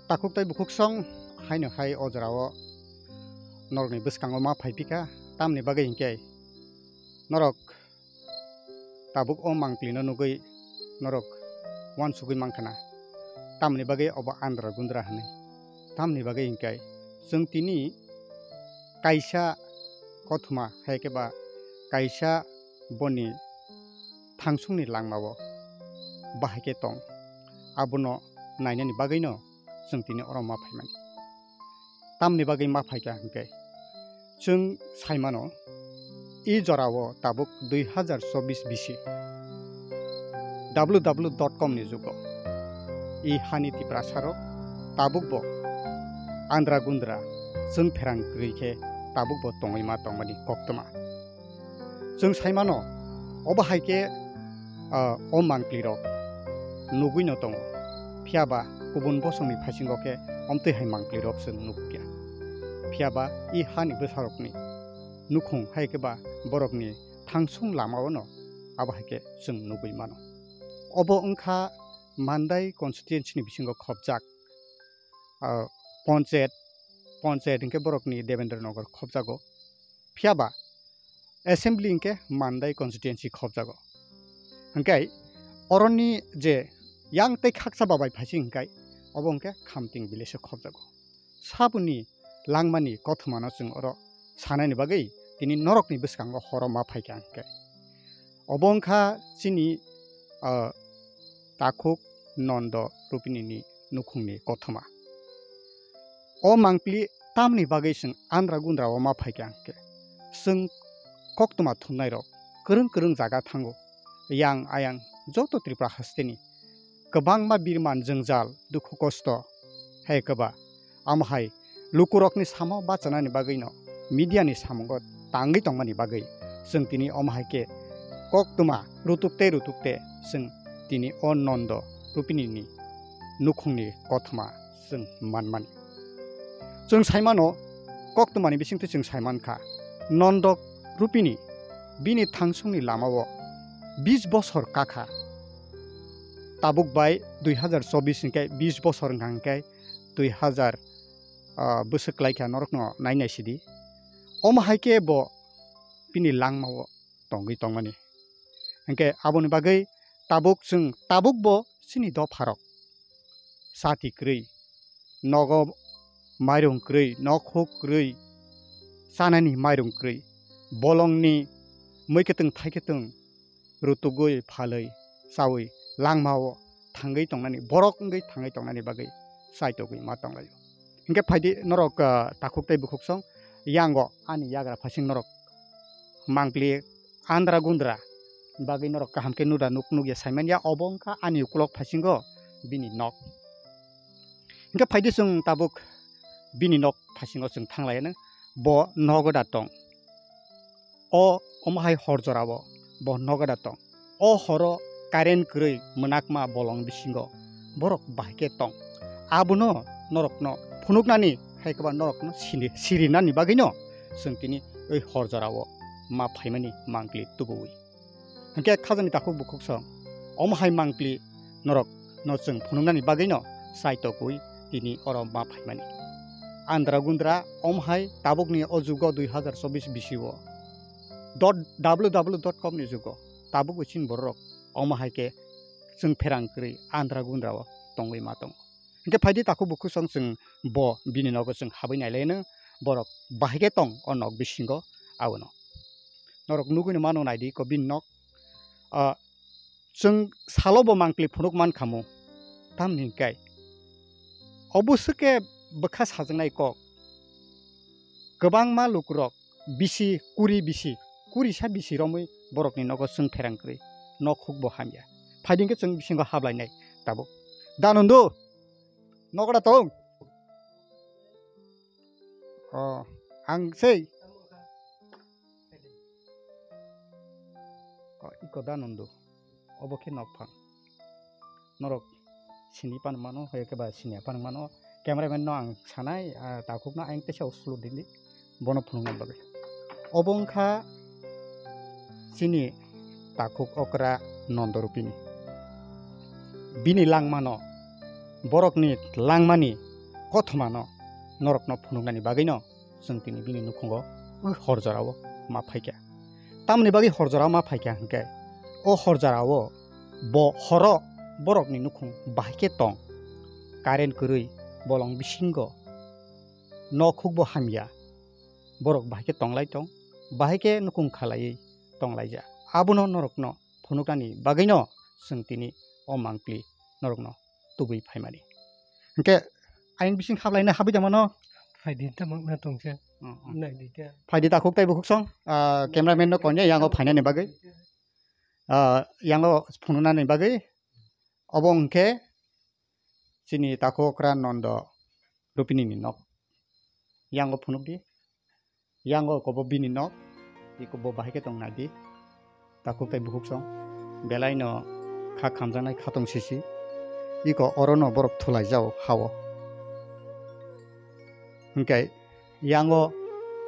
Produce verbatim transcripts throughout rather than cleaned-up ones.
Takhuk tei bukhuk song haino hai o jorao norokni bwskango ma phai phikha, tamni bagwi hinkhe norok tabuk o mangpli no nugwi norok uansugwi mankha na, tamni bagwi obo andra gundra hwnwi. Tamni bagwi hinkhe chwng tini kaisa kothoma hai khe ba kaisa boni thangsungni langmao bahai khe tong, abono nainani bagwino chwng tini oro ma phaimani. Tamni bagwi ma phaikha hinkhe chwng saimano, i jorao tabuk dui hazar chobbish bisi W W W dot com ni jugo i hani Tiprasarok tabukbo andra gundra chwng pherang kwrwi khe tabukbo tongwi ma tongmani koktwma. Chwng saimano, obo hai khe, ah, o mangpli rok nugwi no tongo, phiya ba kubun bosongni phaisingo khe omtwi hai mangpli rok chwng nukya. Phiya ba i hani bwsarokni nukhung hai khe ba borokni thangsung lamao no abo hai khe chwng nugwi mano. Obo wngkha Mandai constituency ni bisingo khopjak, ah, ponchayat, ponchayat hinkhe borokni Devendra Nagar khopjago. Phiya ba assembly hinkhe Mandai constituency khopjago. Hinkhe oroni je yang tei khaksa babai phaising hinkhe obo hinkhe Khamting village o khopjago. Saboni langmani kothomano chwng oro sanani bagwi tini norokni bwskango horo ma phaikha hinkhe. Obo wngkha chini, ah, takhuk Nondo Rupinini nukhungni kothoma. O mangpli tamni bagwi chwng andra gundra o ma phaikha hinkhe, chwng koktwma thumnairok kwrwng kwrwng jaga thango, yang ayang joto Tripura hasteni kwbangma birman jwngjal, dukhu kosto hai kwba, amo hai lukurokni samo bachanani bagwino media ni samungo tangwi tongmani bagwi chwng tini omo hai khe koktwma rutuk tei rutuk te chwng tini o Nondo Rupinini nukhungni kothoma chwng manmani. Chwng saimano, koktwmani bisingtwi chwng saimankha, Nondo Rupini bini thangsungni lamao bis bosor kakha. Tabuk bai dui hazar chobbish hinkhe bis bosor wngkha hinkhe dui hazar, ah, bwswk klaikha norokno nai nai sidi. Omo hai khe bo bini langmao tongwi tongmani. Hinkhe aboni bagwi tabuk chwng, tabukbo chini dopharok sati kwrwi, nogo mairung kwrwi, nok huk kwrwi, chanani mairung kwrwi, bolongni mui kwtwng thai kwtwng rutugwi phalwi chawi langmao thangwi tongnani, borok wngwi thangwi tongnani bagwi chaitogwi ma tonglaio. Hinkhe phaidi norok, ah, takhuk tei bukhuk song yango ani yagra phasing norok mangpli andra gundra bagwi norok kaham khe nuda nuk nukya saimanya, obo wngkha ani ukulok phasingo bini nok. Hinkhe phaidi chwng tabuk bini nok phasingo chwng thanglaiya nw, bo nogo da tong. O omo hai hor jorao bo nogo da tong. O horo current kwrwi mwnakma bolong bisingo borok bahai khe tong. Abono norokno phunuknani hai kwba norokno sini-, sirinani bagwino chwng tini oi hor jorao ma phaimani mangpli tubuwi. Hinkhe khajani takhuk bukhuk song omo hai mangpli norokno chwng phunuknani bagwino chaitokwi tini oro ma phaimani. Andra gundra omo hai tabukni o jugo dui hazar chobbish bisio dot W W W dot com ni jugo tabukbo chini bororok omo hai khe chwng pherang kwrwi andra gundra o tongwi ma tongo. Hinkhe phaidi takhuk bukhuk song chwng bo bini nogo chwng habwi nailaino, borok bahai khe tong o nok bisingo abono. Norok nugwino mano naidi ko bini nok. Ah, chwng salo bo mangpli phunuk mankhamu. Tamni hinkhe obo swkhe bwkha sajaknai kok. Kwbangma lukurok bisi, kuri bisi, kuri sa bisi romwi borokni nogo chwng pherang kwrwi nok huk bo hamya. Phaidi hinkhe chwng bisingo hablainai tabuk. Da Nondo, nogo da tong? O, ang sei. O, iko Da Nondo. Obo khe nokphang. Norok sini pan mano, hoyokhe ba sini pan mano. Cameraman no ang sanai, ah, takhuk no ang teisa uslu dindi. Bono phunukna bagwi. Obo wngkha chini takhuk okra Nondo Rupini. Bini langmano, borokni langmani kothomano norokno phunuknani bagwino chwng tini bini nukhungo o hor jorao ma phaikha. Tamoni bagwi hor jorao ma phaikha hwnkhe, o hor jorao bo horo borokni nukhung bahai khe tong, current kwrwi bolong bisingo nok hukbo hamya, borok bahai khe tonglai tong, bahai khe nukhung khalaiwi tonglaijak. Abono norokno phunuknani bagwino chwng tini o mangpli norokno tubui phaimani. Hwnkhe ayang bising haplaina habwi tongmano. Phaidi tamo na tongse. Oh, oh. Naidi khe. Phaidi takhuk tei bukhuksong, ah, cameraman no konje yango phainani bagwi. Ah, yango phunuknani bagwi. Obo hwnkhe chini takhukra Nondo Rupini ni nok. Yango phunukdi. Yango kobo bini nok, iko bo bahai khe tong naidi. Takhuk tei bukhuksong belai no kha khamjaknai khatong sisi. Iko oro no borok thulai jao hao. Hwnkhe yango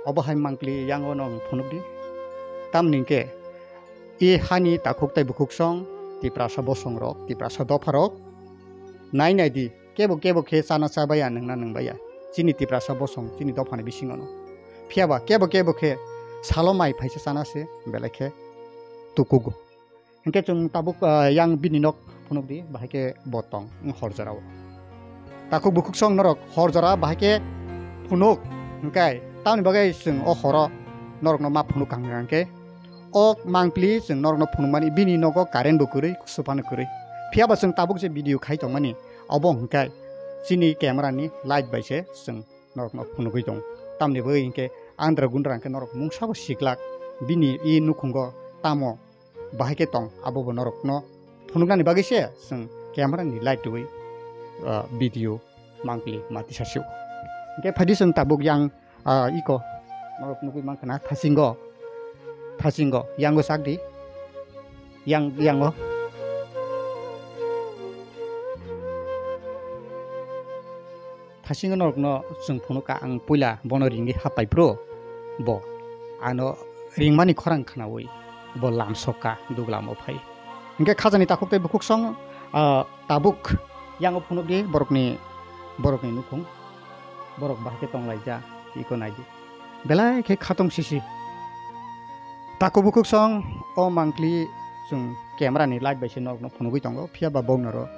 obo hai mangpli yango no phunukdi. Tamni hwnkhe i hani takhuk tei bukhuksong Tiprasa bosong rok, Tiprasa dopha rok nai naidi. Kebo kebo khe chana chabaya, nwngna nwngbaya. Chini Tiprasa bosong, chini dophani bisingono. Phiyaba kebo kebo khe salo mai phaisa chana se, belai khe tukugo. Hinkhe chwng tabuk, ah, yang bini nok phunukdi, bahai khe bo tong, wng hor jorao. Takhuk bukhuksong norok hor jora bahai khe phunuk, hinkhe tamoni bagwi chwng o horo norokno ma phunuk kaham hinkhe. O mangpli chwng norokno phunukmani, bini nogo current bo kwrwi, kusu phano kwrwi. Phiyaba chwng tabuk je video khai tongmani, obo hwnkhe chini camera ni light bai se chwng norokno phunugwi tongo. Tamni bagwi hinkhe andra gundra hinkhe norok mungsa bo siklak, bini i nukhungo tamo bahai khe tong, abo bo norokno phunuknani bagwi se chwng camera ni light rwui, ah, video mangpli ma tisa sio. Hinkhe phaidi chwng tabuk yang Ah, iko. Norok nugui mankha na thasingo. Thasingo. Yango sak di. Yang, yango. Thasingo norokno chwng phunukha ang puila bono ringwi hapai phuru bo ano ringmani khorang khnaui bo lamsokha duglam o phai. Hinkhe khajani takhuk tei bukhuksong, ah, tabuk yango phunukdi borokni, borokni nukhung. Borok bahai khe tonglaijak, iko naidi. Belai khe khatong sisi. Takhuk bukhuksong o mangpli chwng camera ni light bai se norokno phunugwi tongo, phiyaba boknoro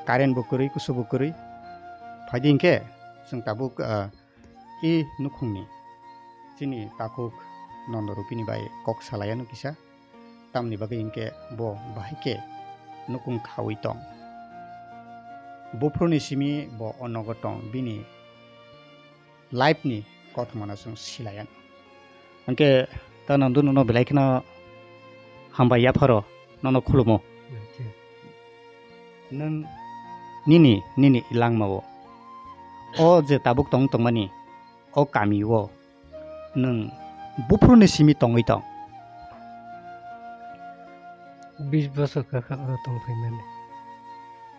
current bo kwrwi, kusu bo kwrwi. Phaidi hinkhe chwng tabuk, ah, i nukhungni chini takhuk Nondo Rupini bai kok salaiya no kisa. Tamni bagwi hinkhe bo bahai khe nukhung khaui tong. Buphuruni simi bo o nogo tong, bini life ni kothomano chwng silaiya. Hinkhe ta Nondo nono belai kheno hambai yapharo, nono khulumo. Nwng nini, nini langmao o je tabuk tong tongmani o kamio nwng buphuruni simi tongwi tong? Bis bosor kha kha oro tong phaimani.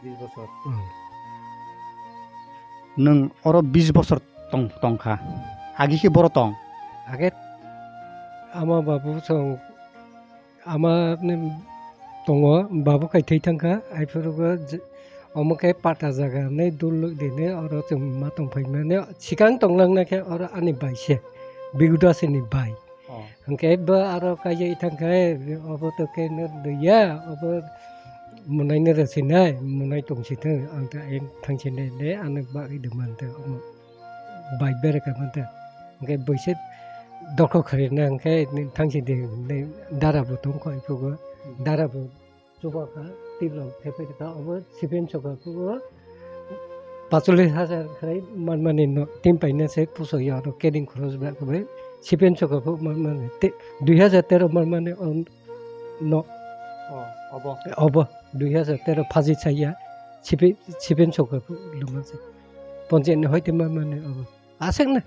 Bis bosor? Hmm. Nwng oro bis bosor tong, tong kha? Agi khe boro tong? Age ama babu song ama ni tongo, babu kai thwi thang kha, aiphurugo je-, omo khe pata jaga hinwi dul dine oro chwng ma tong phaimani. Swkang tonglang na khe oro ani bai se, Bigudasini bai. Oh. Hwnkhe bo aro kaijagwi thang kha, obo to khe no ya, obo mwnaino rw sinai, mwnai tong si thung, ang ta ayang thang sinai le, ano bagwi de man ta omo. Bai bere ka manta. Hingke boise dokho kharina hingke thangsi de hinui dara bo tongkho iphugo. Dara bo chuba kha, tibla thepai kha, obo sipen soka phugo. Pachulis hajar khlai manmani no, tin paina se puso ya aro keding khoros ba khe bai sipen soka phu manmani te dui hajar tero manmani on no. Oh, obo. Obo dui hajar tero phaji chaya sipen, sipen soka phu lumase. Ponchayat ni hoite manmani obo. Aswk na.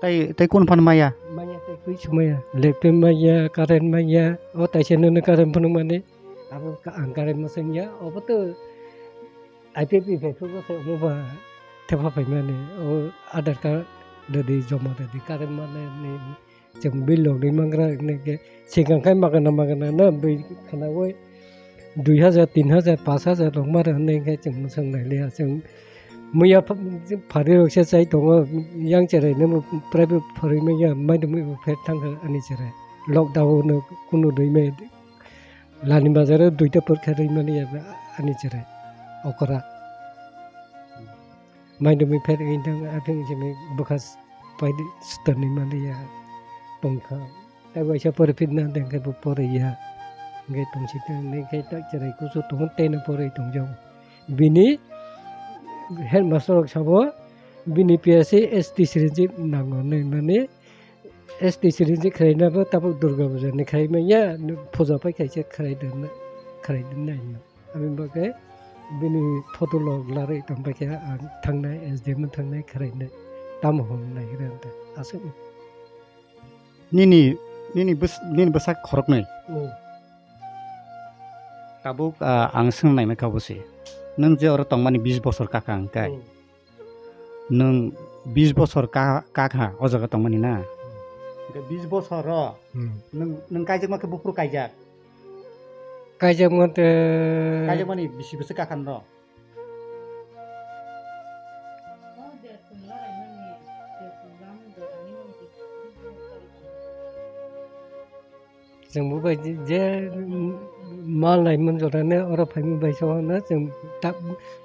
Tai, tai kun phan maya? Maya tai kui sumaya. Lepte maya, current maya. O tai se nunu current phunuk mani. Abo ka-, ang current masang ya. Obo to I P P bai phunuk se omo ba thepa pai mani. O Aadhaar card dadi joma dadi current mani ni. Chwng bilok ni mangra neke. Sikang khai magana magana na bai khana oi. dui hazar, tin hazar, pash hazar rok ma rw hwnwi khe chwng mwswk nai liya. Chwng muiya pha-, pharirok se chai tongo, yang cherai no bo private phwrwngmaya, maidwmwi bo phet thang kha ani cherai. Lockdown no kunu rwimaya, Lani bazar o duita porikha rwimani ya ani cherai okra. Maidwmwi phet wngwi thang, apheng simi bwkha paidi swtani maliya tongkha. Tei waisa pore phitna de khe bo pore ya. Hwnkhe tongsi tongni khe tak cherai kusu tongo, tei no pore tongjago. Bini headmaster rok sabo bini P S C S T sirinjik nango hinwi mani S T sirinjik khwraina bo tabuk Durga Puja ni khai manya, puja pai khaisa khwrai dana, khwrai dana hinwi. Aboni bagwi bini photo log larwi tong paikha ang thangnai, S D M thangnai khwrainai. Tamo hwn naigra ta aswk. Nini, nini bws-, nini bwsak khoroknwi? Hmm. Tabuk, ah, ang swng naimai kha bo se. Nwng je oro tongmani bis bosor kaka hwnkhe. Hmm. Nwng bis bosor ka, ka kha o jaga tongmani na? Hwnkhe bis bosor ro. Hmm. Nwng, nwng kaijakma khe buphuru kaijak? Kaijakma te Kaijakmani bisi bwswk kakhan ro? Chwng bo bai je, je mal nai man jora ne oro phaima bai so na chwng ta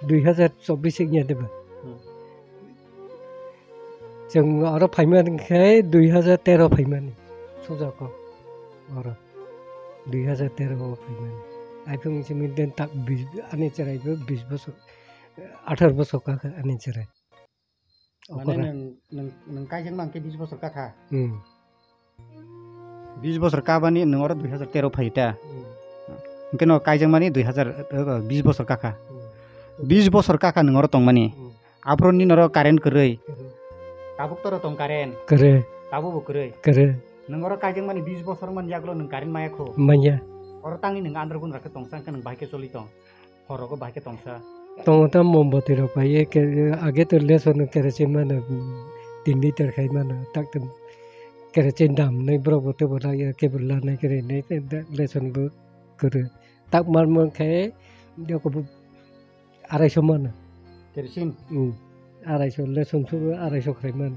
dui hazar chobbish wngya de ba. Hmm. Chwng oro phaima khe dui hazar tero phaimani. Suja ko oro dui hazar tero o phaimani. Aphung simi den tak bis, ani cherai bo bis bosor, athar bosor ka kha ani cherai. Mane okora. Nwng, nwng, nwng kaijak mang khe bis bosor ka kha? Hmm. Bis bosor kabani nwng oro dui hazar tero phai ta. Hmm. Hwnkhe no kaijakmani dui hazar, eh, bis bosor ka kha. Hmm. Bis bosor ka kha nwng oro tongmani. Hmm. Aphuru nini oro current kwrwi. Hmm. Tabuk toro tong current? Kwrwi. Tabuk bo kwrwi? Kwrwi. Nwng oro kaijakmani bis bosor man yagulo nwng current maya kho? Manya. Oro tangwi nwng andro gundra khe tongsa hwnkhe nwng bahai khe choli tong? Hor rogo bahai khe tongsa. Tongo ta mombati rok pai ye, ke-, age to leson kerosene mano, tin liter khai mano, tak to kerosene dam nai borok bo tebo laiya, kebo lanai kere nai, leson bo kwrwi. Tak mar man khe, doko bo arai so mano. Kerosene? Hmm. Arai so, leson su arai so khai mano.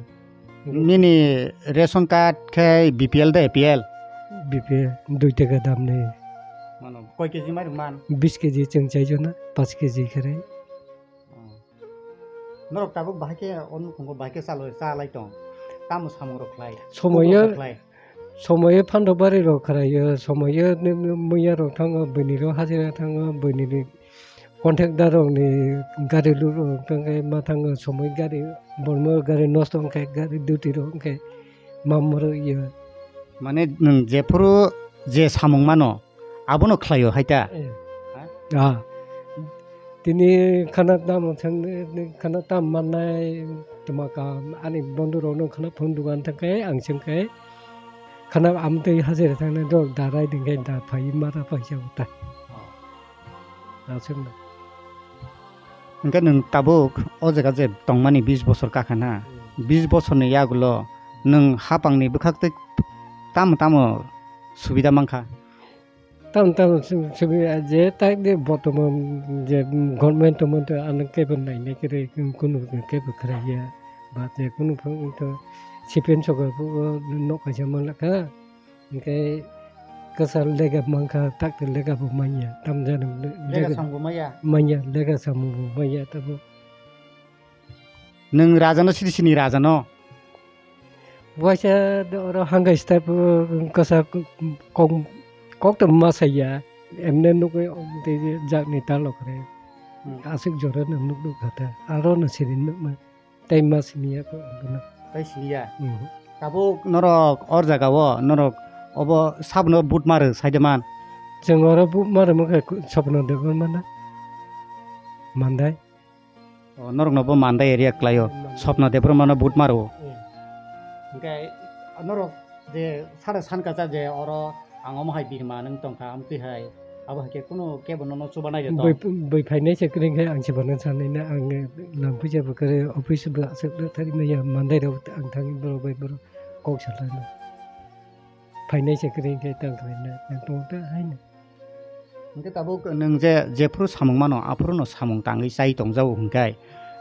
Nini ration card khe B P L de A P L? B P L, dui taka dam ni. Mano, koi K G mairum man? Bis K G chwng chai jona, panch K G khere. Oh. Norok tabuk bahai khe o nukhungo bahai khe chalai, chalai tong. Tamo samung rok khlai? Somoyo, kok rok khlai? Somoyo phandok bari rok khlai, somoyo muiya rok thango, bini rok hajira thango, bini ni Contractor rok ni gari load rok tang khe ma thango, somoi gari, bormo gari nosto wng khe, gari duty rok wng khe ma moro iyo. Mane nwng jephuru je samung mano, abono khlaio hai ta? Eh. Ha? Ah. Tini khana tamo thang, khana tam mannai, tma ka ani bondhu rok no khana phone dukan thang khe, ang seng khe, khana amtwi hajira thangnai rok da rai ding khe da phai ma da phai sa uta. Oh. Aswkno. Hwnkhe nwng tabuk o jaga je tongmani bis bosor kakha na, hmm, bis bosorni yagulo nwng hapangni bwkhaktwi tamo tamo subida mankha? Tamo tamo su-, subida je tak de botoman je government tongmani to ano kebo nainai kwrwi, kunu kebo khlaiya, ba je kunu phang to C P M sorkar bo nok kaisa manlakha. Hwnkhe kwchar lega mankha, takte lega bo manya. Tamjani le-, lega, lega samung bo manya? Manya, lega samung bo manya tabo. Nwng raja no sidi sini raja no? Waisa oro hangkai step, uh, kwchar kok, kok to ma saya. Emne nugwi jakni talok re. Hmm. Aswk jora no nuk nuk kha ta. Aro no siri nukma. Tei ma siniya ko bono. Tei siniya? Mhm. Tabuk norok or jaga o norok obo sabono but maro saide man? Chwng oro but maro mokhe Sopno Debbarma na? Mandai. O, norokno bo Mandai area kwlaio. Mandai. Sopno Debbarma no but maro. Eh. Hwnkhe norok je sara sankha je oro ang omo hai birma nwng tongkha, amtwi hai. Abo hai khe kunu kebo nono chubanai de tong. Bui, bui phainai se kwrwi khe ang se bono sanai na, ang lam puisa bo kwrwi, office bo aswk no thari maya, Mandai rok ang thangwi borok bai borok kok salaina. Phainai se kwrwi khe tang khlaina, ang tong ta haino. Hwnkhe tabuk nwng je, jephuru samung mano, aphuru no samung tangwi chai tongjago hwnkhe,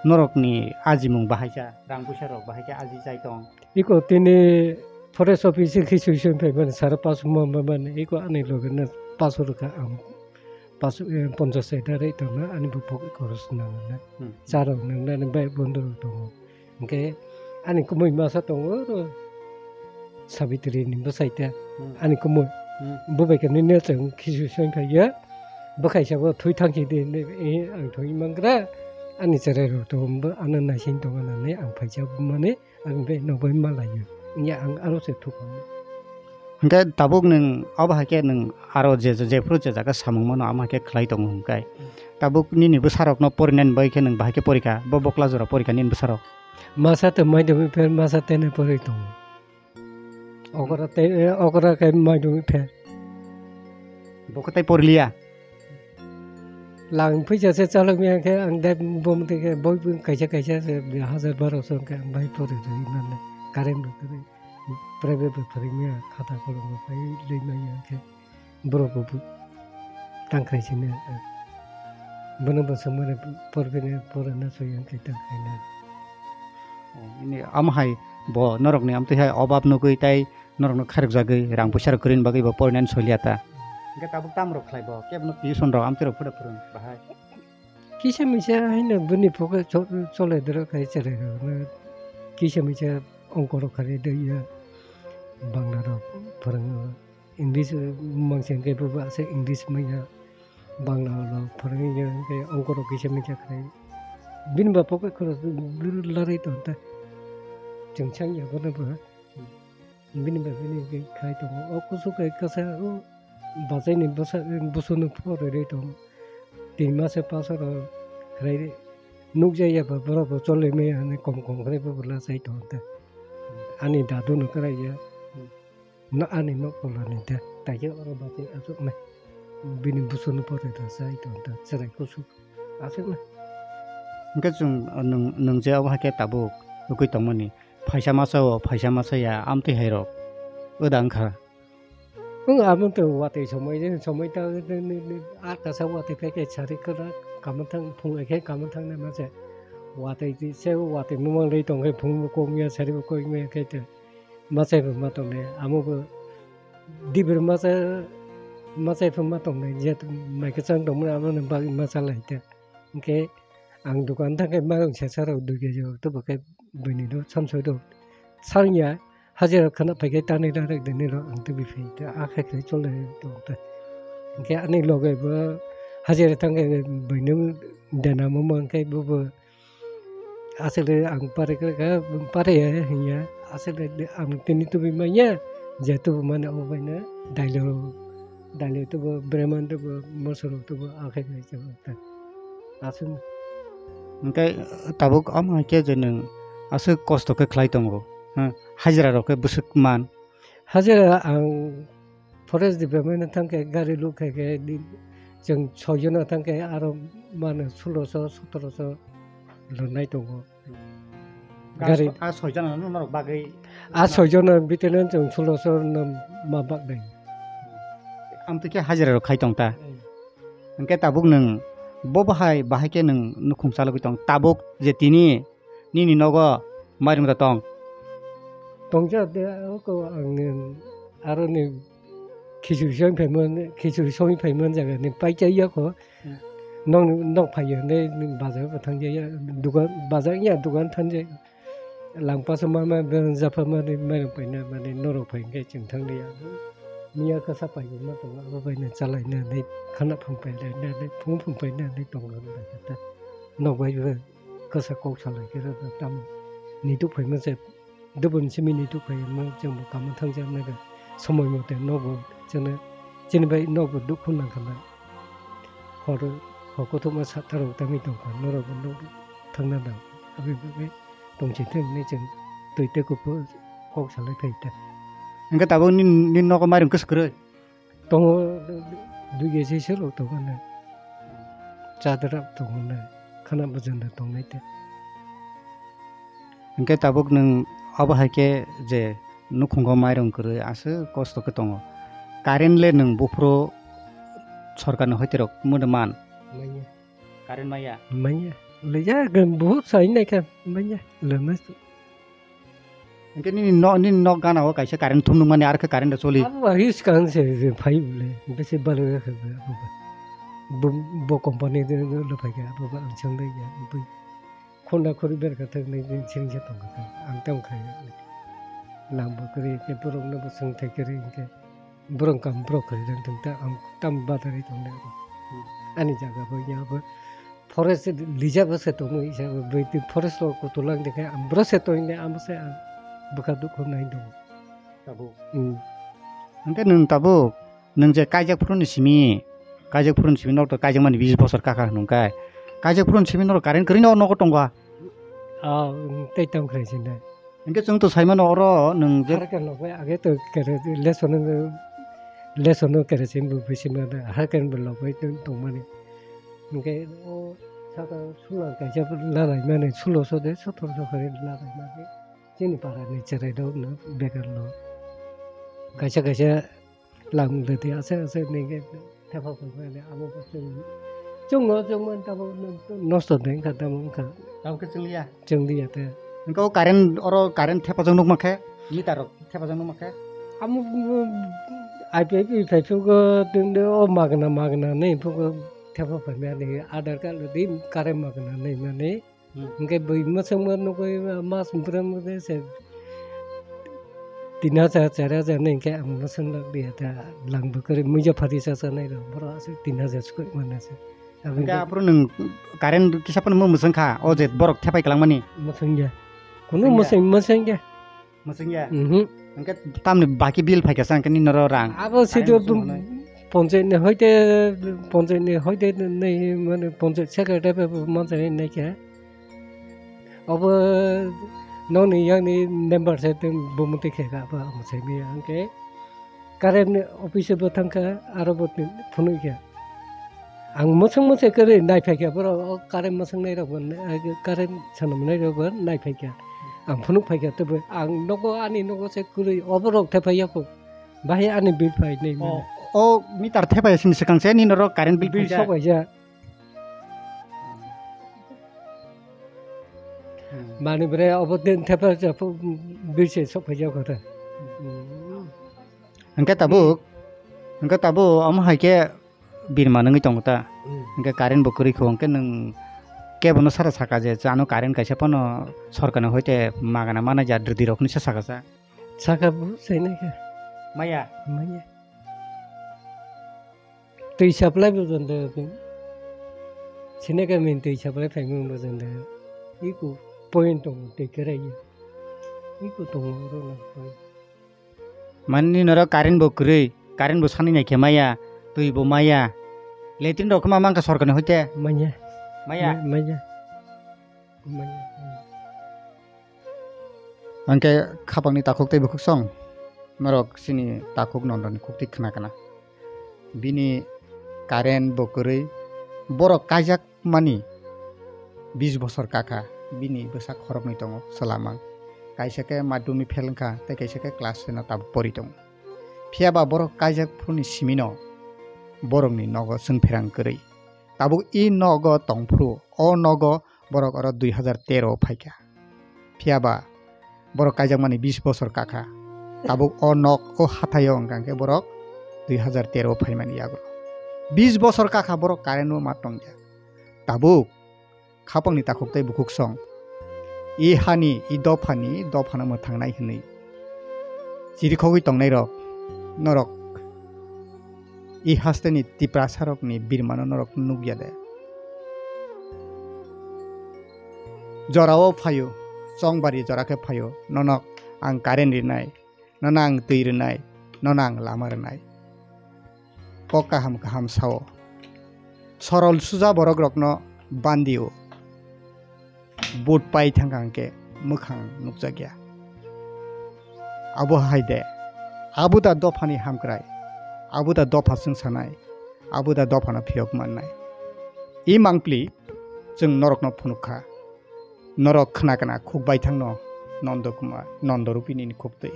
norokni ajimung bahaikha, rang puisa rok bahaikhe aji chai tong? Iko tini forest office khe sui sui phaimani, sara paso ma, ma, mani, iko ani loge na paso rwkha ang. Paso, eh, ponchas sai da rei tongna, ani bo pocket khoroch nangnai. Hmm. Charok nangnai, ani bai bondo rok tongo. Hwnkhe ani kumui masa tongo oro Sabitri ni bwsai ta. Hmm. Ani kumui. Hmm. Bo bai khe nini chwng khisu soi phai ya. Bwkhai sabo thwi thang si di, eh, ang thwi mangra. Ani cherai rok tongo, bo ano naising tongo nani ang phaisa mani, ang bai nok bai ma lai o. Wngya ang aro se thuk. Hwnkhe tabuk nwng obo hai khe nwng aro je, je, jephuru je jaga samung mano, amo hai khe khlai tongo hwnkhe. Tabuk nini bwsarokno porinani bagwi khe nwng bahai khe porikha, bo bokla jora porikha nini bwsarok? Masa tei madhyamik fail, masa tei no porwi tongo. Okra tei, okra khe madhyamik fail. Bo khe tei poriliya? Lang phaisa se chalok ya khe ang dai bom tei khe boi kaisa kaisa se hajar barosho khe ang bai pori rwi mano. Current bo kwrwi. Private bo phwrwngmaya, khata kolom bo pai lwi manya khe borok bo bu-, tangkhrai sini, eh, bono bo swngmani porphini pora na soi hwnkhe tangkhrai na. Oh, ini amo hai bo norokni amtwi hai obab nugwi tai norokno khairokjagwi rang puisa rok kwrwini bagwi bo porinani soiliya ta. Hwnkhe tabuk tamo rok khlai bo kebo no tuition rok amtwi rok photo phwrwng bahai. Kisa misa haino bini poke cho-, chole doro khai cherai rok no. Kisa misa ongko rok kharwi de ya. Bangla rok phwrwngo. English, eh, mangsa hwnkhe bo aswk English manya. Bangla rok phwrwngwi ya hwnkhe ongko rok kisa misa kharwi. Bini ba poke khorok larwi tong ta. Chwng chang ya bono bo. Bini ba bini khai tongo. O kusu kai kasa o. Bachaini bwsa-, bwswkno phone rwrwi tong. Tin masa paso rok khlai nukjaya ba borok bo choli maya hinwi kom kom khlai bo bwla chai tong ta. Ani dadu no kwrai ya. No ani nok polani ta. Taikhe oro bachai achuknai. Bini bwswkno phone rwrwi chai tong ta. Chwrai kusu. Aswkno. Hwnkhe chwng, uh, nwng, nwng je obo hai khe tabuk wngwi tongmani. Phaisa masa o, phaisa masa ya, amtwi hai rok. Oda wngkha. Wng amo to watwi somoi, somoi ta, a kasa watwi phai khe sari kwrak kamo thang, phung hai khe kamo thang nai ma se. Watwi se watwi mumang rwi tong khe phung bo kok ya, sari bo kok ya khe te. Machai bo ma tong nai, amo bo dibir masa, machai bo ma tong nai, je mai kwchang tong mani amo ni bagwi ma cha lai te. Hwnkhe ang dukan thang khe mairum sesa rok dui keji rok tubu khe buini do samsoi do. Sal ya hajira khana phai khe tanwi rarek de nini rok ang tubi phai ta a khe khe chole tong ta. Hwnkhe ani loge bo hajira thang khe buino dena mama hwnkhe bo bo aswk le ang pare khe kha pare ya hinya aswk le ang tini tubi manya je tubu mani obo bai no dailo. Dali tubu, breman tubu, mosoro tubu, akhai khai chabo ta. Aswk. Hwnkhe tabuk omo hai khe je nwng aswk kosto khe khlai tongo, ha? Hajira rok khe bwswk man. Hajira ang forest department thang khe gari luk khai khe di, chwng soi jona thang khe aro mano sulosho, sotorosho rwnai tongo. Gari. A soi jona no norok bagwi. A soi jona bitene chwng sulosho no ma bak dai. Amtwi khe hajira rok khai tong ta. Hmm. Hwnkhe tabuk nwng bo bahai, bahai khe nwng nukhung chalogwi tong. Tabuk je tini nini nogo mairum da tong. Tongja de ko ang aro ni khichuri song phaimani, khichuri song phaimani jaga ni paikya yako. Hmm. Nong, nong phaiya ne bazar ba thangya, dukan, bazar ya dukan thangya. Langpasa ma, ma, ben japha mani, mani paina, mani norok phai khe chwng thangya. Miya kasa pai ma tongo, abo bai ne chalai na, ne khana phang pai na, ne phung phung pai na, ne tongo na kata. Nok bai ba kasa kok salai khe ra tam. Ni tu phai ma se. Dubun simi ni tu phai ma chwng bo kamo thang jak nai ga. Somoi mote nogo chwngno chini bai nogo dukhu nang kha na. Hor, hor kothoma sa tharok tangwi tong kha, norok bo nok thang na nang. Aboni bagwi tong si thung hinwi chwng twi tei kuphur kok salai phai ta. Hwnkhe tabuk nini, nini nogo mairum kwswk kwrwi? Tongo, dui keji se rok tongo na. Chadra tongo na. Khana bwjanda tongnai te. Hwnkhe tabuk nwng abo hai khe je nukhungo mairum kwrwi aswk kosto khe tongo. Current le nwng buphuru sorkarni hoite rok mudo man. Manya. Current maya. Manya. Leja gan buhut sai nai kha manya. Lama. Hingke nini no, nini nok gana o kaisa current thumnuk mani, ar khe current da choli. Abo ba his kan se, se phai bole. Bese balo ya khe ba, abo ba. Bo, bo company de, de, lo phai kha, abo ba ang chang de ya, bo. Khonda khori ber kha thang nai, din cheng se tong kha thang. Ang tam kha ya. Lam bo kri, ke borok no bo sung thai kri, ke borok kam borok kri dan thang ta, ang tam badari tong de. Hmm. Ani jaga bo ya bo. Forest lijak se tongwi sa bwtwi forest o kutulang de khe ang bwrwse tongwi de amo se ang bwkha dukhu nai tongo. Tabuk. Hmm. Hwnkhe nwng tabuk, nwng je kaijak phuru ni simi, kaijak phuru ni simi nok to kaijak mani bis bosor kha kha hwnwi kai. Kaijak phuru ni simi nok current kwrwi no nogo tongo. Ah, tei tong khlai sinai. Hingke chwng to saimano oro nwng je harkar logoi age to kere lesson no, lesson no kere se bo bisi mano harkar bo logoi tong, tongmani. Hingke o saka sula kaisa lalai mani sulo so de sotor so kare lalai mani. Chini para ni cherai dok no bekar lo. Kaisa kaisa Lam de de ase ase nege thepa phai mani abo bo chwng chwngo chwng man tamo nosto de wngkha tamo wngkha. Tamo khe chwng liya. Chwng liya te. Hwnkhe o current oro current thepajak nukma khe meter rok thepajak nukma khe. Amo I P I P phai phai go tong de o magna magna nei phai go thepa phai mani Aadhaar card di current magna nei mani. Hmm. Hingke bui mwswngma nugui mas bwrwng de se tin hajar, char hajar ni hingke ang mwswng lak liya ta lang bwkari muiya phari sa sa nai rok borok aswk tin hajar sukui mano se. Aboni Hingke bagwi aphuru nwng current kisa phano mwswng kha, o je borok thepai kwlangmani. Mwswng ya. Kunu Mwswng ya? mwswng, mwswng ya. Mwswng ya? Mhm. Hingke tamni baki bill phaikha sa hingke nini oro rang. Abo Current sido mwswng hwnwi. Ponchayat ni hoite, ponchayat ni hoite nei mane ponchayat secretary bai bo manchai naikha. Obo nokni yakni member se tei bo mwtwi khe kha, abo ang sai manya hwnkhe current office bo thang kha, aro bo phunuk kha. Ang mwswk mwswk kwrwi nai phai kha, borok o current mwswk nai rok bo, current sanam nai rok bo nai phai kha. Ang phunuk phai kha, tei bo ang nogo, ani nogo se kwrwi, obo rok thai phai ya kho. Bahai ani bill phai nai O, mano. O meter thai phai sini swkang se nini oro current bill Bill phai kha. sok phai ya. Hmm. Mani bre obo din thepa ja phu, bisi sok phai ja kho ta. Hmm. Hwnkhe tabuk, hwnkhe tabuk omo hai khe birma nungwi tongo ta. Hmm. Hwnkhe current bo kwrwi kho, hwnkhe nwng kebo no sara saka je, ano current kaisa phano sorkar ni hoite magana mana ja dri rok hinwi sa saka sa. Saka bo sai nai khe. Maya? Maya. Twi supply bo jon de. Sine kami twi supply phaimung bo jon de. Iko point tongo twi kwrwi. Iko tongo oro na point. Mani noro current bo kwrwi, current bo sani nai khe maya, twi bo maya. Latrine rok ma mankha sorkar ni hoite? Manya. Maya? Ma-, manya. Manya. Hwnkhe khapangni takhuk tei bukhuk song norok chini takhuk Nondoni khuktwi khna khna. Bini current bo kwrwi, borok kaijak mani bis bosor kakha, bini bwsa khoroknwi tongo, chwla mang. Kaisa khe madhyamik fail wngkha tei kaisa khe class ten o tabuk pori tongo. Phiya ba borok kaijak phuruni simino borokni nogo chwngpherang kwrwi. Tabuk i nogo tong phuru, o nogo borok oro dui hazar tero o phaikha. Phiya ba borok kaijakmani bis bosor kakha. Tabuk o nok, o hathaio wngkha khe borok dui hazar tero o phaimani yago. Bis bosor kakha borok current o ma tongya. Tabuk khapangni takhuk tei bukhuk song. I hani, i dophani, dophano mwthangnai hwnwi. Chirikhogwi tongnai rok, norok. I hasteni Tiprasa rokni birmano norok nukya de? Jorao phaio, chongbari jora khe phaio, nono ang current rinai, nono ang twi rinai, nono ang lama rinai. Kok kaham kaham sao. Sorol suja borok rokno bandio. Vote pai thangkha hwnkhe mwkhang nukjakya. Abo hai de, abo da dophani hamkrai, abo da dopha chwngsanai, abo da dophano phiyok mannai. I mangpli chwng norokno phunukha, norok khna khna khuk baithangno Nondo Kumar, Nondo Rupini ni khuktwi.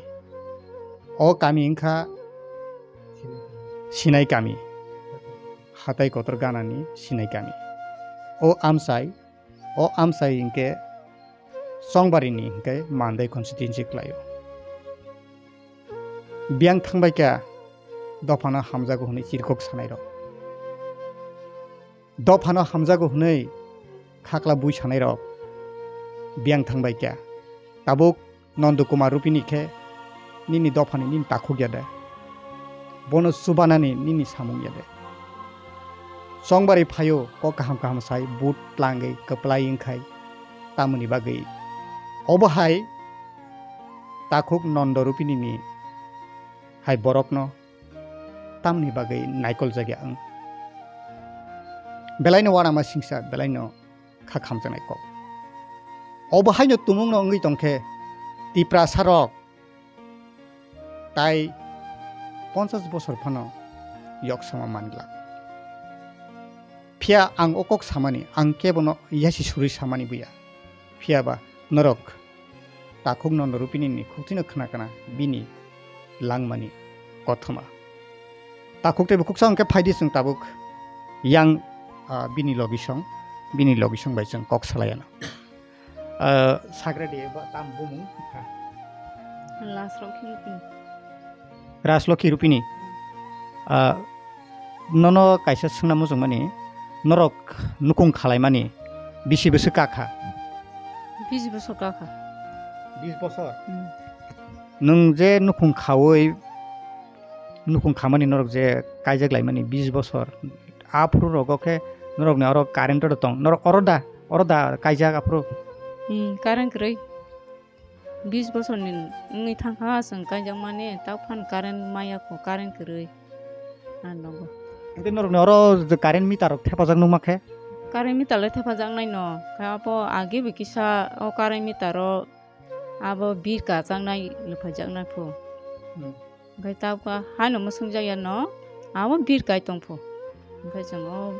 O kami wngkha Sinai kami. hatai kotor ganani sinai kami. O amchai, o amchai hinkhe Chongbarini hinkhe Mandai constituency kwlaio. Biyang thangbai kha dophano hamjago hwnwi chirkok sanairok. Dophano hamjago hwnwi khakla bui sanairok biyang thangbai kha. Tabuk Nondo Kumar Rupini khe nini dophani nini takhuk ya de? Bono chubanani nini samung ya de? Chongbari phaio kok kaham kaham sai but tlangwi kwplai wngkhai tamoni bagwi. Obo hai takhuk Nondo Rupini ni hai borokno tamni bagwi naikol jakya wng. Belaino uanama singsa, belaino kha khamjaknai kok. Obo haino tumungno wngwi tongkhe Tiprasa rok tai ponchas bosor phano yok sama manglak. Phiya ang o kok samani, ang kebono yasi surwi samani buya. Phiya ba norok takhuk Nondo Rupini ni khukchino khna khna bini langmani kothoma. Takhuk tei bukhuk sa hwnkhe phaidi chwng tabuk yang, ah, bini logisong, bini logisong bai chwng kok salai ano. Ah, sagra de ba tam bumung kha. Last rok khe Rupini. Rajlokhi Rupini. Ah, nono kaisa swngna muchungmani, norok nukung khalaimani bisi bwswk kakha? Bis bosor kakha. Bis bosor? Hmm. Nwng je nukung khaui, nukung khamani norok je kaijak laimani bis bosor, aphuru rogo khe norokni oro current oro tong, norok oro da, oro da kaijak aphuru? Hmm, current kwrwi. Bis bosorni wngwi thangkha chwng kaijakmani, tak phano current maya kho, current kwrwi. Ang nogo. Hwnkhe norokni oro je current meter rok thepajak nukma khe? Current meter le thepajaknai no, khe abo age bo kisa o current meter o abo bill kajaknai, luphajaknai pho. Hmm. Hwnkhe tabukha haino mwswngjakya no, abo bill kai tongpho. Hwnkhe chwng o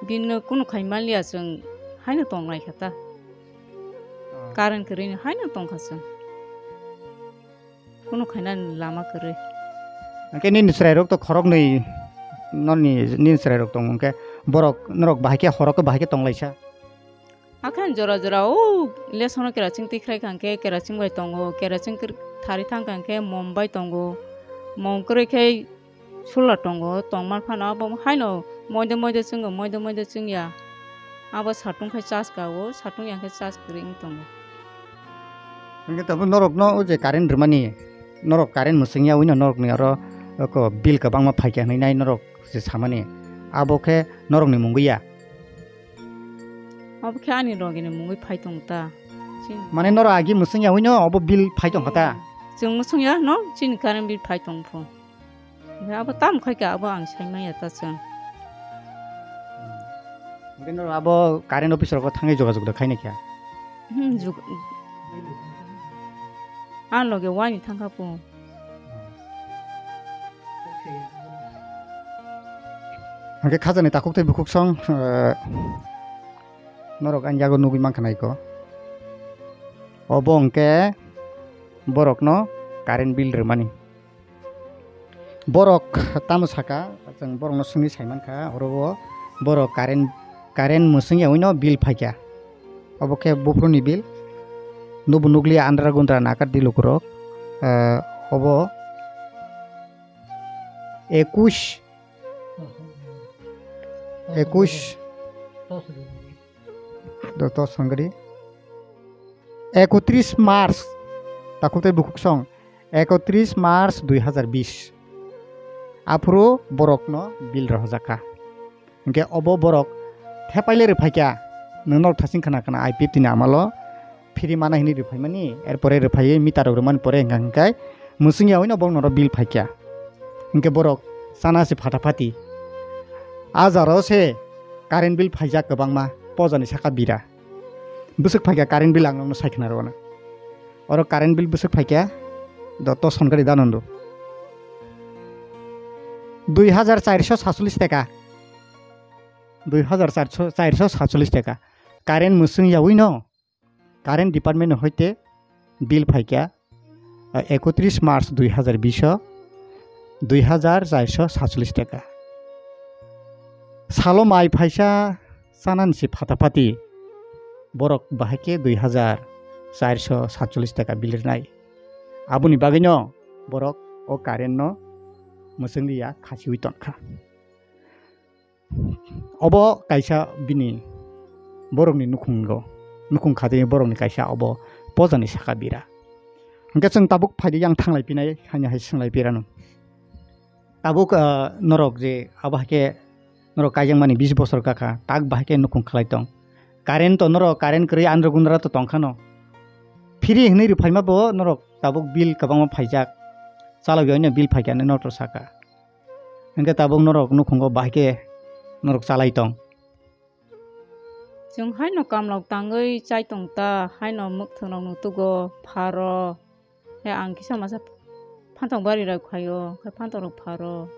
bill no kunu khai manliya, chwng haino tongnai kha ta. Ah. Current kwrwini haino tongkha chwng. Kunu khainani lama kwrwi. Hwnkhe nini chwrairok to khoroknwi, noni, nini chwrairok tongo hwnkhe borok norok bahai khe horo khe bahai khe tonglaisa? Hakhe jora jora o lesson o kerosene twi khrai kha hwnkhe kerosene bai tongo, kerosene kwrwi thari thang kha hwnkhe mom bai tongo, mom kwrwi khe solar tongo, tongma phano abo haino moide moide chwngo, moide moide chwngya. Abo satung khai charge ka o, satung ya khe charge kwrwi wng tongo. Hwnkhe tabuk norokno o je current rwmani, norok current mwswngya wino norokni oro oko bill kwbangma phaikha hwnwi nai norok je samani, abo khe norokni mungwi ya? Abo khe ani logini mungwi phai tongo ta. Chini. Mane norok agi mwswngya wino obo bill phai tongkha ta? Chwng mwswngya no, chini current bill phai tongpho. Hwnkhe abo tamo khai kha, abo ang sai manya ta chwng. Hwnkhe norok abo current office rogo thangwi jogajog da khaina khe? Hmm, jog-, ang loge wani thangkha po. Hwnkhe khajani takhuk tei bukhuk song, eh, norok ani yago nugwi mankha naiko. Obo hwnkhe borokno current bill rwmani. Borok tamo saka, chwng borokno swngwi saimankha, oro o borok current, current mwswngya wino bill phaikha. Obo khe buphuruni bill. Nubo nukliya andra gundra nakar di lukurok. Eh, obo ekush, ekush, do to songri. Ekotris March, takhuk tei bukhuk song. Ekotris March dui hazar bish. Aphuru borokno bill rohorjak kha. Hwnkhe obo borok thepaile rwphaikha, nwng norok thasing khna khna I P F T ni amalo free mana hinwi rwphaimani, erpore rwphaiwi meter rok rwmani pore hwnkha hwnkhe mwswngya wino borok norok bill phaikha. Hwnkhe borok chana se phata phati. A jaro se current bill phaijak kwbangma, pojani saka bira. Bwswk phaikha current bill ang nokno sai khna rwna. Oro current bill bwswk phaikha, do to sonkari da nondo. Dui hazar charso satchollish taka. Dui hazar charso, charso satchollish taka. Current mwswng yaui no, current department hoite bill phaikha, ah, ekotris March dui hazar bish o dui hazar charso satchollish taka. Salo mai phaisa chanani se phatapati borok bahai khe dui hazar charso satchollish taka bill rwnai. Aboni bagwino borok o current no mwchwng liya khasiui tongkha. Obo kaisa bini borokni nukhungo, nukhung khatini borokni kaisa obo pojani saka bira. Hwnkhe chwng tabuk phaidi yang thanglai pinai haino hai swnglai pirano. Tabuk, ah, norok je abo hai khe norok kaijakmani bis bosor kakha, tak bahai khe nukhung khlai tong. Current to norok current kwrwi andro gundra to tongkhano. Free hwnwi rwphaima bo norok tabuk bill kwbangma phaijak. Chalogwi oino bill phaikha hinwi norok to saka. Hwnkhe tabuk norok nukhungo bahai khe norok chalai tong. Chwng haino kamlok tangwi chai tong ta, haino mwkhwtwng rokno tugo pharo. He ang kisa masa phantok bari rok khaio, khe phantok rok pharo.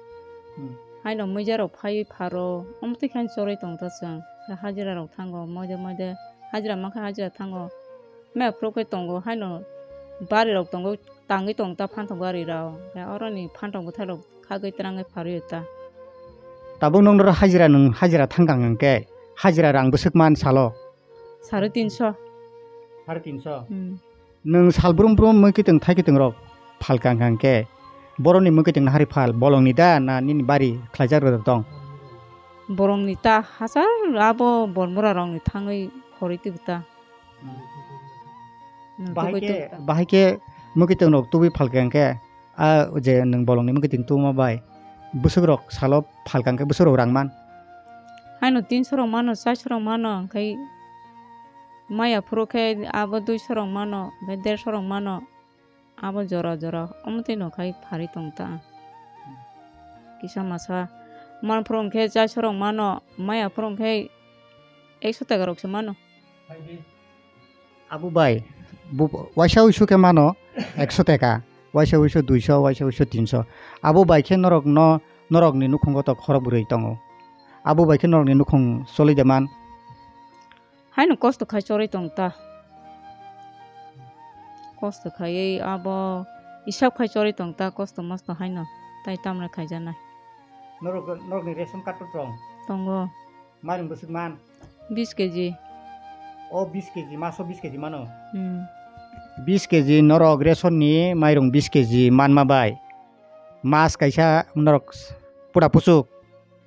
Hmm. Haino muija rok phaiwi pharo, omo twi khe chorwi tong ta chwng. Khe hajira rok thango, moide moide hajira mankha hajira thango. Maya phuru khe tongo, haino bari rok tongo, tangwi tong ta phantok bari rok. Khe oroni phantok bwthai rok khagwi twrangwi pharwi ta. Tabuk nwng noro hajira, nwng hajira thang kang hwnkhe hajira rang bwswk man salo? Sare tinso. Sare tinso? Hmm. Nwng sal brum brum mwkhwtwng thaikitwng rok phal kang kang khe boroni mwkhwtwng nahari phal bolongni da na nini bari khlaijak rwda tong? Borongni ta hachal abo bormura rokni thangwi khorwi twi ta. Hmm. Hmm, bahai tubui khe, tubui ta. Bahai khe mwkhwtwng rok tubui phal kang khe A je nwng bolongni mwkhwtwng tubuma bai bwswk rok salo phalkang khe bwswk rok rang man? Haino tinso rok mano, charso rok mano, hwnkhe maya phuru khe abo duiso rok mano, hwnkhe derso rok mano, abo jora jora omo twi no khai pharwi tong ta. Kisa masa man phuru hwnkhe charso rok mano, maya phuru hwnkhe ekso taka rok se mano. Abo bai, bu-, waisa uisu khe mano ekso teka, waisa uisu duiso, waisa uisu tinso. Abo bai khe norok no, norokni nukhungo to khorok bwrwi tongo. Abo bai khe norokni nukhung choli de man. Haino kosto khai chorwi tong ta. Kosto khaiwi abo hisab khai chorwi tong ta, kosto mosto haino. Tai tamle khaijaknai. Norok, norokni ration card to tong? Tongo. Mairung bwswk man? Bis keji. O bis keji, maso bis keji mano? Hmm. Bis keji norok ration ni mairung bis keji manma bai. Mas kaisa norok pura puchuk?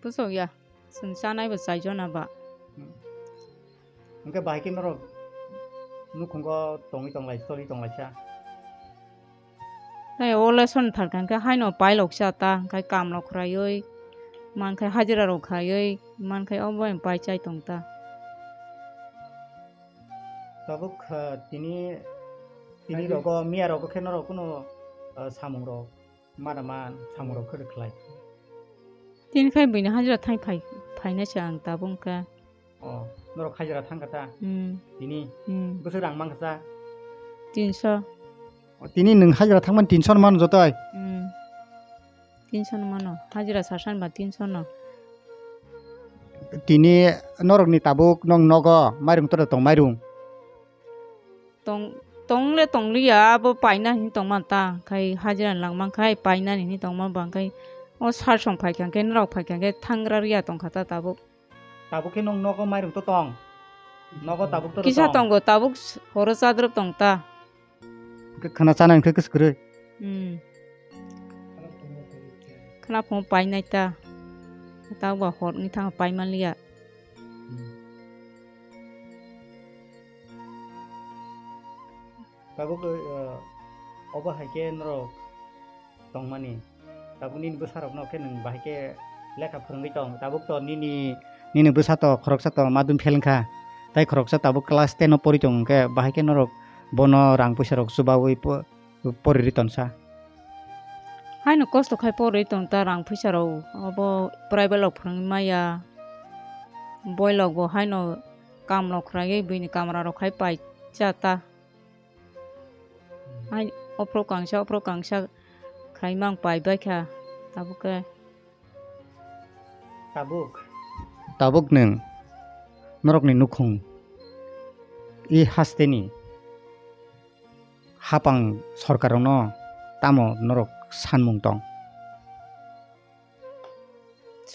Puchuk ya. Chwng chanai bo chai jona ba. Hmm. Hwnkhe bahai khe norok nukhungo tongwi tonglai, choli tonglaisa? Tei o lesson phalkha hwnkhe haino pailoksa ta, hwnkhe kamlok khlaiwi, mankhe hajira rok khaiwi, mankhe obo bai pai chai tong ta. Tabuk, ah, tini, tini rogo, miya rogo khe norok kuno, ah, samung rok, mana man samung rok khe khlai? Tini khai buini hajira thang phai, phainai se ang tabuk wngkha. O, norok hajira thangkha ta? Hmm. Tini? Hmm. Bwswk rang mankha ta? Tinso. O, tini nwng hajira thangmani tinso no mano jotoi? Hmm. Tinso no mano. Hajira sasan ba tinso no. Tini norokni tabuk nong nogo mairung toro tong mairung? Tong, tongle tongliya, abo paina hin tongman ta, khai hajira langmang khai paina hin tongman bang khai o sar song phaikha khe norok phaikha khe thangra riya tongkha ta tabuk. Tabuk khe nwng nogo mairung to tong? Nogo tabuk to kisa tong? Tongo, tabuk horo chadrop tong ta. Khe khwna chana hwnkhe kwswk kwrwi? Hmm. Khwna phungo painai ta. Tabuk ba hor wngwi thango paimanliya. Hmm. Tabuk, eh, obo hai khe norok tongmani. Tabuk nini bwsarokno khe nwng bahai khe lekha phwrwngwi tong. Tabuk to nini, nini bwsa to khoroksa to madhyamik fail wngkha. Tai khoroksa tabuk class ten o pori tong hwnkhe, bahai khe norok bono rang puisa rok chubaui po-, poriri tonsa. Haino kosto khai poriri tong ta rang puisa rok. Obo private rok phwrwngwi maya. Boilok bo haino kamlok khlaiwi buini kamra rok khai pai cha ta. Hai, ophro kangsa, ophro kangsa khaimang pai baikha, tabuk khe. Tabuk? Tabuk nwng norokni nukhung i hasteni hapang sorkarrokno tamo norok sanmung tong?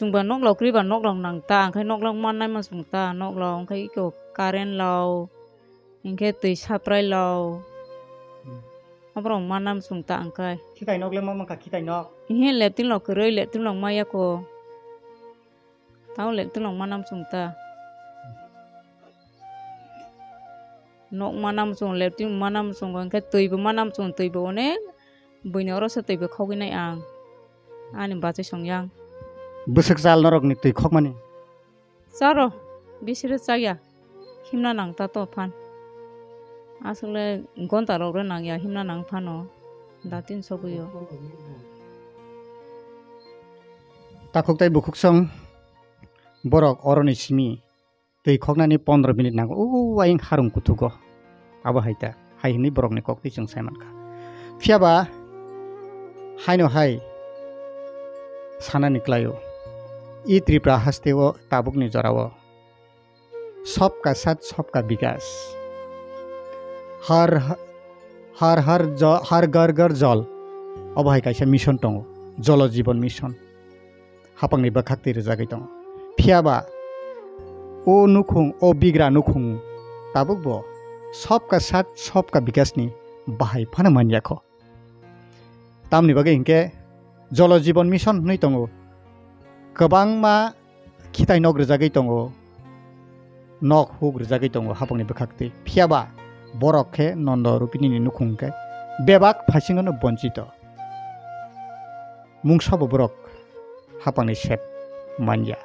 Chwng ba nok lok kwrwi ba nok lok nang ta, ang khai nok lok mannai ma chwng ta, nok lok, ang khai iko current lok, hinkhe twi saprai lok. Hmm. Aborok mannai ma chwng ta ang khai. Khitai nok le ma mankha, khitai nok. Ihe leptin lok kwrwi, leptin lok maya ko. Tamo leptin lok mannai ma chwng ta. Nok mannai ma chwng, leptin mannai ma chwng, hinkhe twi bo mannai ma chwng, twi bo onek. Buini oro se twi bo khogwi nai ang. Ani bachai song yang. Bwswk chal norokni twi khokmani? Charo, bisire chaya. Himna nang ta to phan. Aswkle gonta rok re nang ya, himna nang phano. Datin sogwi o. Takhuk tai bukhuk song borok oroni simi. Twi khoknani pondro minute nango, o ayang harung kuthugo. Abo hai ta, hai hwnwi borokni koktwi chwng sai mankha. Phiya ba haino hai sanani klai-o, i Tripura haste-o tabukni jora-o Sabka Saath Sabka Vikas, Har, Har, Har, Jo-, Har Ghar Ghar Jal, obo hai kaisa mission tongo, Jal Jeevan Mission. Hapangni bwkhak twi rwjagwi tongo. Phiya ba o nukhung, o bigra nukhung tabuk bo Sabka Saath Sabka Vikas ni bahai phano man ya kho. Tamni bagwi hinkhe Jal Jeevan Mission hwnwi tongo. Kwbangma khitai nok rwjagwi tongo. Nok huk rwjagwi tongo hapangni bwkhak twi. Phiya ba borok khe Nondo Rupini ni nukhung khe bebak phaisingo no bonchito. Mungsa bo borok hapangni sep man ya.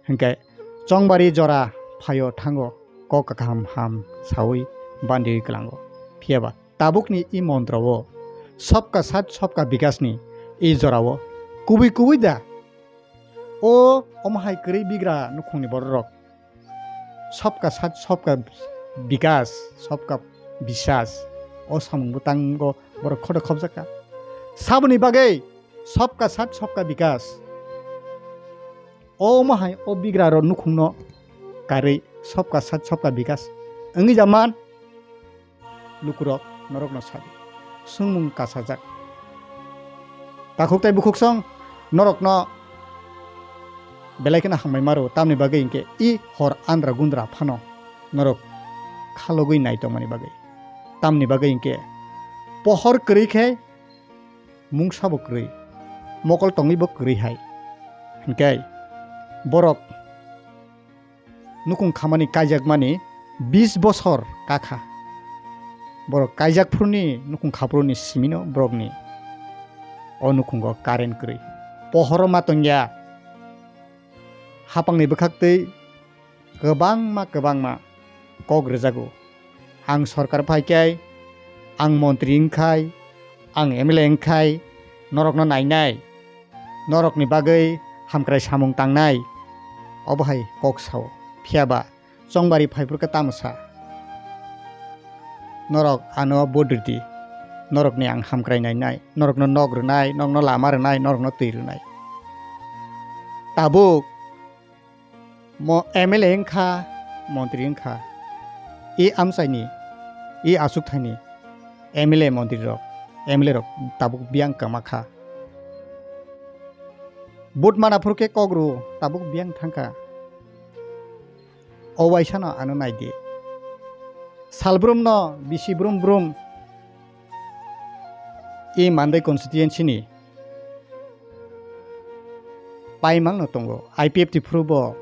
Hinkhe chongbari jora phaio thango kok kaham ham saui bandi klango. Phiya ba tabukni i montro-o Sabka Saath Sabka Vikas ni i jora-o kubui kubui da o omo hai kwrwi bigra nukhungni bororok Sabka Saath Sabka Vikas, Sabka Biswas, o samung bwtango borok khoto khopjak kha. Saboni bagwi Sabka Saath Sabka Vikas. O omo hai o bigra rok nukhungno karwi Sabka Saath Sabka Vikas wngwi jaman. Lukurok norokno sadi. Swngmung kasajak. Takhuk tai bukhuk song norokno belai kheno hambai maro, tamni bagwi hinkhe i hor andra gundra phano norok khalogwi nai tongmani bagwi. Tamni bagwi hinkhe pohor kwrwi khe mungsa bo kwrwi, mokol tongwi bo kwrwi hai. Hinkhe borok nukhung khamani kaijakmani bis bosor kakha. Borok kaijak phuruni nukhung khaphuruni simino borokni o nukhungo current kwrwi. Pohoro ma tongya. Hapangni bwkhaktwi kwbangma kwbangma kok rwjago. Ang sorkar phaikhai, ang montri wngkhai, ang M L A wngkhai, norokno nainai. Norokni bagwi hamkrai samung tangnai, obo hai kok sao. Phiya ba chongbari phaiphuru khe tamo sa? Norok ano vote rwdi, norokni ang hamkrai nainai, norokno nok rwnai, norokno lama rwnai, norokno twi rwnai. Tabuk mo M L A wngkha, montri wngkha, i amchaini, i achukthaini M L A montri rok, M L A rok tabuk biyang kwma kha. Vote mana phuru khe kok rw, tabuk biyang thang kha. O waisano ano nai di. Salbrumno bisi brum brum i Mandai constituency ni paimang no tongo. I P F T phuru bo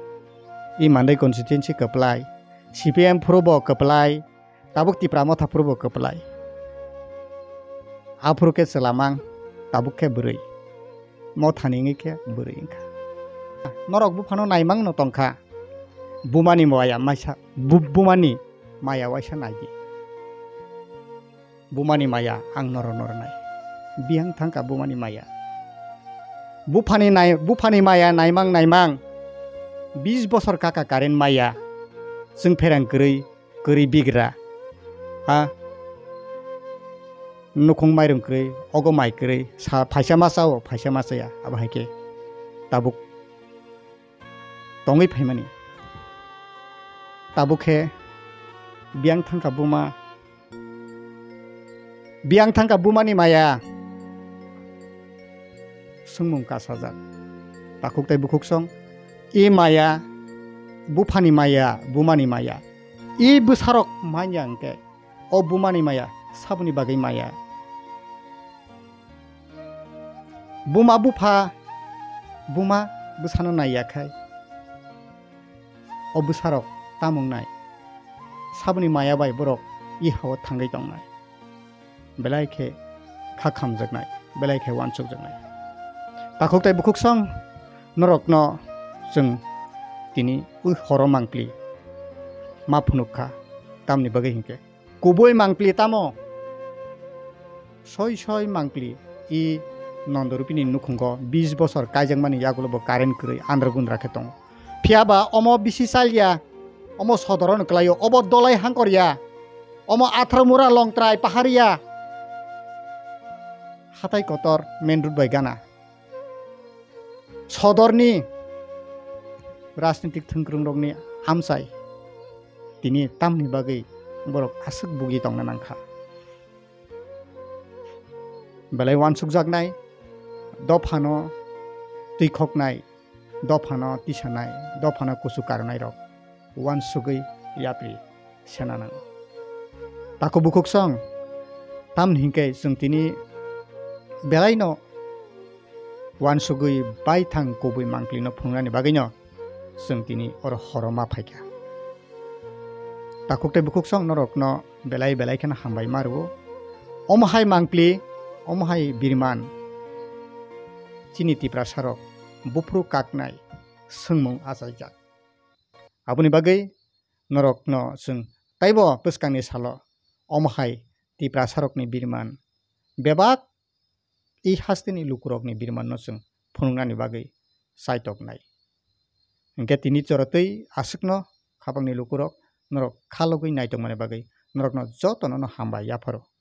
i Mandai constituency kwplai, C P M phuru bo kwplai, tabuk Tipra Motha phuru bo kwplai. Aphuru khe chwlamang, tabuk khe bwrwi. Mothani wngwi khe bwrwi wngkha. Norok buphano naimang no tongkha. Bumani maya maisa, bu-, bumani maya waisa nai di. Bumani maya ang noro noro nai. Biyang thangkha bumani maya. Buphani nai, buphani maya naimang naimang. Bis bosor kaka current maya. Chwng pherang kwrwi, kwrwi bigra. Ha? Nukhung mairung kwrwi, ogo mai kwrwi, sa, phaisa ma chao, phaisa ma chaya, abo hai khe tabuk tongwi phaimani. Tabuk khe biyang thangkha buma, biyang thangkha bumani maya, swngmung kasajak. Takhuk tei bukhuksong, i maya, buphani maya, bumani maya, i bwsarok manya hwnkhe, o bumani maya saboni bagwi maya. Buma bupha, buma bwsano naiya khai, o bwsarok tamo wngnai? Saboni maya bai borok i ha-o thangwi tongnai. Belai khe kha khamjaknai, belai khe uansukjaknai. Takhuk tei bukhuksong, norokno chwng tini ui horo mangpli ma phunuk kha, tamni bagwi hinkhe kubui mangpli tamo? Soi soi mangpli i Nondorupini nukhungo bis bosor kaijakmani yagulo bo current kwrwi andra gundra khe tongo. Phiya ba omo bisi chaliya, omo sodorono kwlaio, obo dolai hangkorya, omo Atharmura, Longtrai, Pahariya, hatai kotor, main road bai gana. Sodorni rajnitik thwngkwrwngrokni amchai tini tamni bagwi borok aswk bugi tongna nangkha. Belai uansukjaknai, dophano twikhoknai, dophano tisanai, dophano kuchu karwnairok uansugwi yapri sena nango. Takhuk bukhuksong, tamni hinkhe chwng tini belaino uansugwi baithang kubui mangpilino phunuknani bagwino chwng tini oro horo ma phaikha. Takhuk tei bukhuksong norokno belai belai kheno hambai ma rwo. Omo hai mangpli, omo hai birman chini Tiprasarok buphuru kaknai swngmung achaijak. Aboni bagwi norokno chwng taibo bwskangni salo omo hai Tiprasarokni birman bebak i hasteni lukurokni birmanno chwng phunuknani bagwi chaitoknai. Hinkhe tini chorotwi aswkno khapangni lukurok norok khalogwi naitokmani bagwi norokno jotono'-no hambai yapharo.